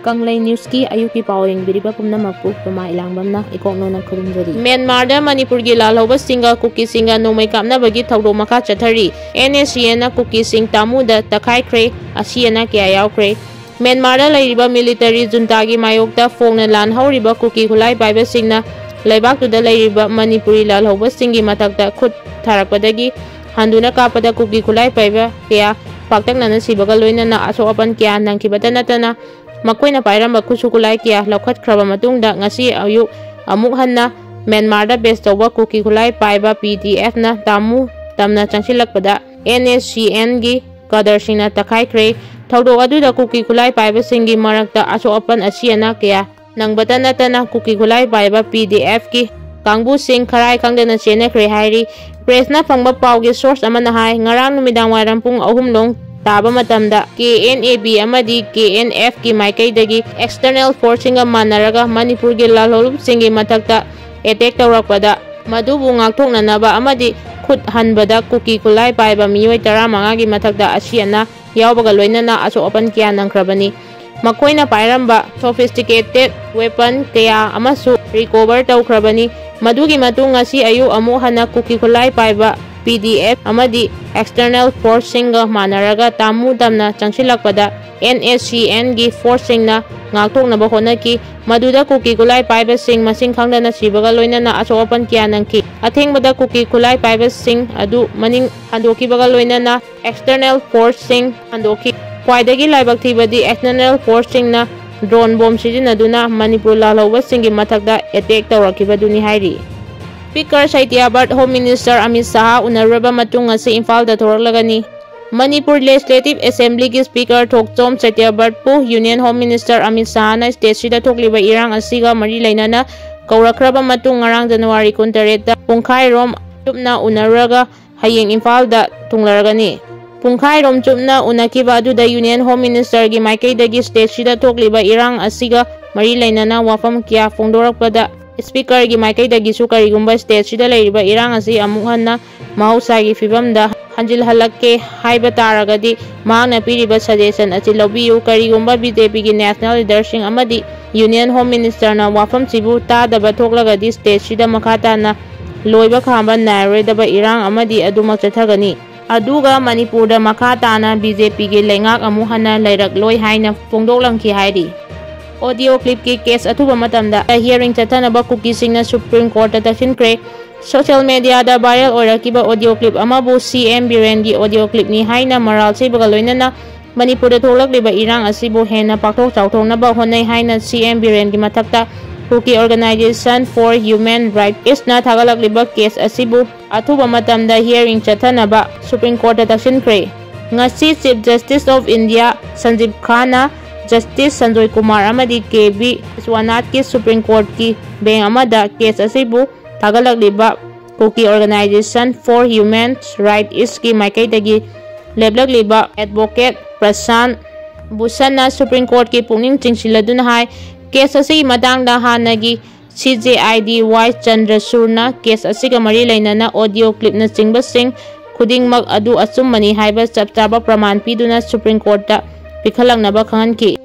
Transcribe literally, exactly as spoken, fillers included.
ꯀꯪꯂꯩ ꯅ꯭ꯌꯨꯁꯀꯤ ꯑꯌꯨꯛꯀꯤ ꯄꯥꯎ ꯌꯦꯡꯕꯤꯔꯤꯕ ꯄꯨꯝꯅꯃꯛꯄꯨ ꯄꯦꯃꯥ ꯏꯂꯥꯡꯕꯝꯅ ꯏꯀꯣꯛꯅꯧꯅ ꯈꯨꯔꯨꯝꯖꯔꯤ꯫ ꯃ꯭ꯌꯥꯟꯃꯥꯔꯗ ꯃꯅꯤꯄꯨꯔꯒꯤ ꯂꯥꯜꯍꯧꯕꯁꯤꯡꯒ ꯀꯨꯀꯤꯁꯤꯡꯒ ꯅꯣꯡꯃꯩ ꯀꯥꯞꯅꯕꯒꯤ ꯊꯧꯗꯣꯛ ꯃꯈꯥ ꯆꯠꯊꯔꯤ꯫ ꯑꯦꯟ ꯑꯦꯁ ꯁꯤ ꯑꯦꯟꯅ ꯀꯨꯀꯤꯁꯤꯡ ꯇꯥꯃꯨꯗ ꯇꯛꯈꯥꯏꯈ꯭ꯔꯦ, ꯑꯁꯤ ꯑꯅꯥ ꯀꯌꯥ ꯌꯥꯎꯈ꯭ꯔꯦ꯫ ꯃ꯭ꯌꯥꯟꯃꯥꯔꯗ ꯂꯩꯔꯤꯕ ꯃꯤꯂꯤꯇꯔꯤ ꯖꯨꯟꯇꯥꯒꯤ ꯃꯥꯌꯣꯛꯇ ꯐꯣꯡꯅ ꯂꯥꯟ ꯍꯧꯔꯤꯕ ꯀꯨꯀꯤ ꯈꯨꯠꯂꯥꯏ ꯄꯥꯏꯕꯁꯤꯡꯅ ꯂꯩꯕꯥꯛꯇꯨꯗ ꯂꯩꯔꯤꯕ ꯃꯅꯤꯄꯨꯔꯤ ꯂꯥꯜꯍꯧꯕꯁꯤꯡꯒꯤ ꯃꯊꯛꯇ ꯈꯨꯠ ꯊꯥꯔꯛꯄꯗꯒꯤ ꯍꯟꯗꯨꯅ ꯀꯥꯞꯄꯗ ꯀꯨꯀꯤ ꯈꯨꯠꯂꯥꯏ ꯄꯥꯏꯕ ꯀꯌꯥ ꯄꯥꯛꯇꯛꯅꯅ ꯁꯤꯕꯒ ꯂꯣꯏꯅꯅ ꯑꯁꯣꯛ ꯑꯄꯟ ꯀꯌꯥ ꯅꯪꯈꯤꯕꯇ ꯅꯠꯇꯅ ꯃꯈꯣꯏꯅ ꯄꯥꯏꯔꯝꯕ ꯈꯨꯠꯁꯨ ꯈꯨꯠꯂꯥꯏ ꯀꯌꯥ ꯂꯧꯈꯠꯈ꯭ꯔꯕ ꯃꯇꯨꯡꯗ ꯉꯁꯤ ꯑꯌꯨꯛ ꯑꯃꯨꯛ ꯍꯟꯅ ꯃ꯭ꯌꯥꯟꯃꯥꯔꯗ ꯕꯦꯁ ꯇꯧꯕ ꯀꯨꯀꯤ ꯈꯨꯠꯂꯥꯏ ꯄꯥꯏꯕ ꯄꯤ ꯗꯤ ꯑꯦꯐꯅ ꯇꯥꯃꯨ ꯇꯝꯅ ꯆꯪꯁꯤꯜꯂꯛꯄꯗ ꯑꯦꯟ ꯑꯦꯁ ꯁꯤ ꯑꯦꯟꯒꯤ ꯀꯥꯗꯔꯁꯤꯡꯅ ꯇꯛꯈꯥꯏꯈ꯭ꯔꯦ꯫ ꯊꯧꯗꯣꯛ ꯑꯗꯨꯗ ꯀꯨꯀꯤ ꯈꯨꯠꯂꯥꯏ ꯄꯥꯏꯕꯁꯤꯡꯒꯤ ꯃꯔꯛꯇ ꯑꯁꯣꯛ ꯑꯄꯟ ꯑꯁꯤ ꯑꯅꯥ ꯀꯌꯥ ꯅꯪꯕꯇ ꯅꯠꯇꯅ ꯀꯨꯀꯤ ꯈꯨꯠꯂꯥꯏ ꯄꯥꯏꯕ ꯄꯤ ꯗꯤ ꯑꯦꯐꯀꯤ ꯀꯥꯡꯕꯨꯁꯤꯡ ꯈꯔꯥꯏ ꯈꯪꯗꯅ ꯆꯦꯟꯅꯈ꯭ꯔꯦ ꯍꯥꯏꯔꯤ꯫ ꯄ꯭ꯔꯦꯁꯅ ꯐꯪꯕ ꯄꯥꯎꯒꯤ ꯁꯣꯔꯁ ꯑꯃꯅ ꯍꯥꯏ, ꯉꯔꯥꯡ ꯅꯨꯃꯤꯗꯥꯡ ꯋꯥꯏꯔꯝ ꯄꯨꯡ ꯑꯍꯨꯝ ꯂꯣꯡ ꯇꯥꯕ ꯃꯇꯝꯗ ꯀꯦ ꯑꯦꯟ ꯑꯦ ꯕꯤ ꯑꯃꯗꯤ ꯀꯦ ꯑꯦꯟ ꯑꯦꯐꯀꯤ ꯃꯥꯏꯀꯩꯗꯒꯤ ꯑꯦꯛꯁꯇꯔꯅꯦꯜ ꯐꯣꯔꯁꯁꯤꯡꯒ ꯃꯥꯟꯅꯔꯒ ꯃꯅꯤꯄꯨꯔꯒꯤ ꯂꯥꯜꯍꯧꯂꯨꯞꯁꯤꯡꯒꯤ ꯃꯊꯛꯇ ꯑꯦꯇꯦꯛ ꯇꯧꯔꯛꯄꯗ ꯃꯗꯨꯕꯨ ꯉꯥꯛꯊꯣꯛꯅꯅꯕ ꯑꯃꯗꯤ ꯈꯨꯠ ꯍꯟꯕꯗ ꯀꯨꯀꯤ ꯈꯨꯠꯂꯥꯏ ꯄꯥꯏꯕ ꯃꯤꯑꯣꯏ ꯇꯔꯥꯃꯉꯥꯒꯤ ꯃꯊꯛꯇ ꯑꯁꯤ ꯑꯅꯥ ꯌꯥꯎꯕꯒ ꯂꯣꯏꯅꯅ ꯑꯁꯣꯛ ꯑꯄꯟ ꯀꯌꯥ ꯅꯪꯈ꯭ꯔꯕꯅꯤ꯫ ꯃꯈꯣꯏꯅ ꯄꯥꯏꯔꯝꯕ ꯁꯣꯐꯤꯁꯇꯤꯀꯦꯇꯦꯠ ꯋꯦꯄꯟ ꯀꯌꯥ ꯑꯃꯁꯨ ꯔꯤꯀꯣꯚꯔ ꯇꯧꯈ꯭ꯔꯕꯅꯤ꯫ ꯃꯗꯨꯒꯤ ꯃꯇꯨꯡ ꯉꯁꯤ ꯑꯌꯨꯛ ꯑꯃꯨꯛ ꯍꯟꯅ ꯀꯨꯀꯤ ꯈꯨꯠꯂꯥꯏ ꯄꯥꯏꯕ ꯄꯤ ꯗꯤ ꯑꯦꯐ ꯑꯃꯗꯤ ꯑꯦꯛꯁꯇꯔꯅꯦꯜ ꯐꯣꯔꯁꯁꯤꯡꯒ ꯃꯥꯟꯅꯔꯒ ꯇꯥꯃꯨ ꯇꯝꯅ ꯆꯪꯁꯤꯜꯂꯛꯄꯗ ꯑꯦꯟ ꯑꯦꯁ ꯁꯤ ꯑꯦꯟꯒꯤ ꯐꯣꯔꯁꯁꯤꯡꯅ ꯉꯥꯛꯊꯣꯛꯅꯕ ꯍꯣꯠꯅꯈꯤ꯫ ꯃꯗꯨꯗ ꯀꯨꯀꯤ ꯈꯨꯠꯂꯥꯏ ꯄꯥꯏꯕꯁꯤꯡ ꯃꯁꯤꯡ ꯈꯪꯗꯅ ꯁꯤꯕꯒ ꯂꯣꯏꯅꯅ ꯑꯁꯣꯛ ꯑꯄꯟ ꯀꯌꯥ ꯅꯪꯈꯤ꯫ ꯑꯊꯦꯡꯕꯗ ꯀꯨꯀꯤ ꯈꯨꯠꯂꯥꯏ ꯄꯥꯏꯕꯁꯤꯡ ꯑꯗꯨ ꯃꯅꯤꯡ ꯍꯟꯗꯣꯛꯈꯤꯕꯒ ꯂꯣꯏꯅꯅ ꯑꯦꯛꯁꯇꯔꯅꯦꯜ ꯐꯣꯔꯁꯁꯤꯡ ꯍꯟꯗꯣꯛꯈꯤ꯫ ꯈ꯭ꯋꯥꯏꯗꯒꯤ ꯂꯥꯏꯕꯛ ꯊꯤꯕꯗꯤ ꯑꯦꯛꯁꯇꯔꯅꯦꯜ ꯐꯣꯔꯁꯁꯤꯡꯅ ꯗ꯭ꯔꯣꯟ ꯕꯣꯝ ꯁꯤꯖꯤꯟꯅꯗꯨꯅ ꯃꯅꯤꯄꯨꯔ ꯂꯥꯜꯍꯧꯕꯁꯤꯡꯒꯤ ꯃꯊꯛꯇ ꯑꯦꯇꯦꯛ ꯇꯧꯔꯛꯈꯤꯕꯗꯨꯅꯤ ꯍꯥꯏꯔꯤ꯫ Speaker Satyabrata home minister Amit Shah ꯎꯅꯔꯨꯔꯕ ꯃꯇꯨꯡ ꯉꯁꯤ ꯏꯝꯐꯥꯜꯗ ꯊꯣꯔꯛꯂꯒꯅꯤ꯫ ꯃꯅꯤꯄꯨꯔ ꯂꯦꯖꯤꯁꯂꯦꯇꯤꯚ ꯑꯦꯁꯦꯝꯕ꯭ꯂꯤꯒꯤ ꯁ꯭ꯄꯤꯀꯔ ꯊꯣꯛꯆꯣꯝ ꯁꯇ꯭ꯌꯕ꯭ꯔꯠꯄꯨ ꯌꯨꯅꯤꯌꯟ ꯍꯣꯝ ꯃꯤꯅꯤꯁꯇꯔ ꯑꯃꯤꯠ ꯁꯥꯍꯅ ꯁ꯭ꯇꯦꯠꯁꯤꯗ ꯊꯣꯛꯂꯤꯕ ꯏꯔꯥꯡ ꯑꯁꯤꯒ ꯃꯔꯤ ꯂꯩꯅꯅ ꯀꯧꯔꯛꯈ꯭ꯔꯕ ꯃꯇꯨꯡ ꯉꯔꯥꯡ ꯖꯅꯋꯥꯔꯤ ꯀꯨꯟꯇꯔꯦꯠꯇ ꯄꯨꯡꯈꯥꯏꯔꯣꯝ ꯆꯨꯞꯅ ꯎꯅꯔꯨꯔꯒ ꯍꯌꯦꯡ ꯏꯝꯐꯥꯜꯗ ꯊꯨꯡꯂꯔꯒꯅꯤ꯫ ꯄꯨꯡꯈꯥꯏꯔꯣꯝ ꯆꯨꯞꯅ ꯎꯅꯈꯤꯕ ꯑꯗꯨꯗ ꯌꯨꯅꯤꯌꯟ ꯍꯣꯝ ꯃꯤꯅꯤꯁꯇꯔꯒꯤ ꯃꯥꯏꯀꯩꯗꯒꯤ ꯁ꯭ꯇꯦꯠꯁꯤꯗ ꯊꯣꯛꯂꯤꯕ ꯏꯔꯥꯡ ꯑꯁꯤꯒ ꯃꯔꯤ ꯂꯩꯅꯅ ꯋꯥꯐꯝ ꯀꯌꯥ ꯐꯣꯡꯗꯣꯔꯛꯄꯗ ꯁ꯭ꯄꯤꯀꯔꯒꯤ ꯃꯥꯏꯀꯩꯗꯒꯤꯁꯨ ꯀꯔꯤꯒꯨꯝꯕ ꯁ꯭ꯇꯦꯠꯁꯤꯗ ꯂꯩꯔꯤꯕ ꯏꯔꯥꯡ ꯑꯁꯤ ꯑꯃꯨꯛ ꯍꯟꯅ ꯃꯍꯧꯁꯥꯒꯤ ꯐꯤꯕꯝꯗ ꯍꯟꯖꯤꯜꯍꯜꯂꯛꯀꯦ ꯍꯥꯏꯕ ꯇꯥꯔꯒꯗꯤ ꯃꯍꯥꯛꯅ ꯄꯤꯔꯤꯕ suggestion ꯑꯁꯤ ꯂꯧꯕꯤꯌꯨ꯫ ꯀꯔꯤꯒꯨꯝꯕ BJPꯒꯤ national leaderꯁꯤꯡ ꯑꯃꯗꯤ Union Home Ministerꯅ ꯋꯥꯐꯝꯁꯤꯕꯨ ꯇꯥꯗꯕ ꯊꯣꯛꯂꯒꯗꯤ stateꯁꯤꯗ ꯃꯈꯥ ꯇꯥꯅ ꯂꯣꯏꯕ ꯈꯥꯝꯕ ꯅꯥꯏꯔꯔꯣꯏꯗꯕ ꯏꯔꯥꯡ ꯑꯃꯗꯤ ꯑꯗꯨꯃꯛ ꯆꯠꯊꯒꯅꯤ꯫ ꯑꯗꯨꯒ ꯃꯅꯤꯄꯨꯔꯗ ꯃꯈꯥ ꯇꯥꯅ BJPꯒꯤ ꯂꯩꯉꯥꯛ ꯑꯃꯨꯛ ꯍꯟꯅ ꯂꯩꯔꯛꯂꯣꯏ ꯍꯥꯏꯅ ꯐꯣꯡꯗꯣꯛꯂꯝꯈꯤ ꯍꯥꯏꯔꯤ꯫ Audio clipꯀꯤ case ꯑꯊꯨꯕ ꯃꯇꯝꯗ hearing ꯆꯠꯊꯅꯕ ꯀꯨꯀꯤꯁꯤꯡꯅ Supreme Courtꯇ ꯇꯛꯁꯤꯟꯈ꯭ꯔꯦ꯫ Social mediaꯗ viral ꯑꯣꯏꯔꯛꯈꯤꯕ audio clip ꯑꯃꯕꯨ CM ꯕꯤꯔꯦꯟꯒꯤ audio clipꯅꯤ ꯍꯥꯏꯅ ꯃꯔꯥꯜ ꯁꯤꯕꯒ ꯂꯣꯏꯅꯅ ꯃꯅꯤꯄꯨꯔꯗ ꯊꯣꯛꯂꯛꯂꯤꯕ ꯏꯔꯥꯡ ꯑꯁꯤꯕꯨ ꯍꯦꯟꯅ ꯄꯥꯛꯊꯣꯛ ꯆꯥꯎꯊꯣꯛꯅꯕ ꯍꯣꯠꯅꯩ ꯍꯥꯏꯅ CM ꯕꯤꯔꯦꯟꯒꯤ ꯃꯊꯛꯇ Kuki Organisation for Human Rights ꯏꯁꯅ ꯊꯥꯒꯠꯂꯛꯂꯤꯕ case ꯑꯁꯤꯕꯨ ꯑꯊꯨꯕ ꯃꯇꯝꯗ hearing ꯆꯠꯊꯅꯕ Supreme Courtꯇ ꯇꯛꯁꯤꯟꯈ꯭ꯔꯦ꯫ ꯉꯁꯤ Chief Justice of India ꯁꯟꯖꯤꯕ Khan Justice Sanjoy Kumar ꯑꯃꯗꯤ ꯀꯦ ꯕꯤ ꯕꯤꯁ꯭ꯋꯥꯅꯥꯊꯀꯤ Supreme Courtꯀꯤ bench ꯑꯃꯗ case ꯑꯁꯤꯕꯨ ꯊꯥꯒꯠꯂꯛꯂꯤꯕ Kuki Organisation for Human Rights ꯏꯁꯀꯤ ꯃꯥꯏꯀꯩꯗꯒꯤ ꯂꯦꯞꯂꯛꯂꯤꯕ advocate ꯄ꯭ꯔꯁꯥꯟ ꯚꯨꯁꯟꯅ Supreme Courtꯀꯤ ꯄꯨꯛꯅꯤꯡ ꯆꯤꯡꯁꯤꯜꯂꯗꯨꯅ ꯍꯥꯏ, case ꯑꯁꯤꯒꯤ ꯃꯇꯥꯡꯗ ꯍꯥꯟꯅꯒꯤ CJID ꯋꯥꯏ ꯆꯟꯗ꯭ꯔꯁꯨꯔꯅ case ꯑꯁꯤꯒ ꯃꯔꯤ ꯂꯩꯅꯅ audio clipꯅꯆꯤꯡꯕꯁꯤꯡ ꯈꯨꯗꯤꯡꯃꯛ ꯑꯗꯨ ꯑꯆꯨꯝꯕꯅꯤ ꯍꯥꯏꯕ ꯆꯞ ꯆꯥꯕ ꯄ꯭ꯔꯃꯥꯟ ꯄꯤꯗꯨꯅ Supreme Courtꯇ ꯄꯤꯈꯠꯂꯛꯅꯕ ꯈꯪꯍꯟꯈꯤ꯫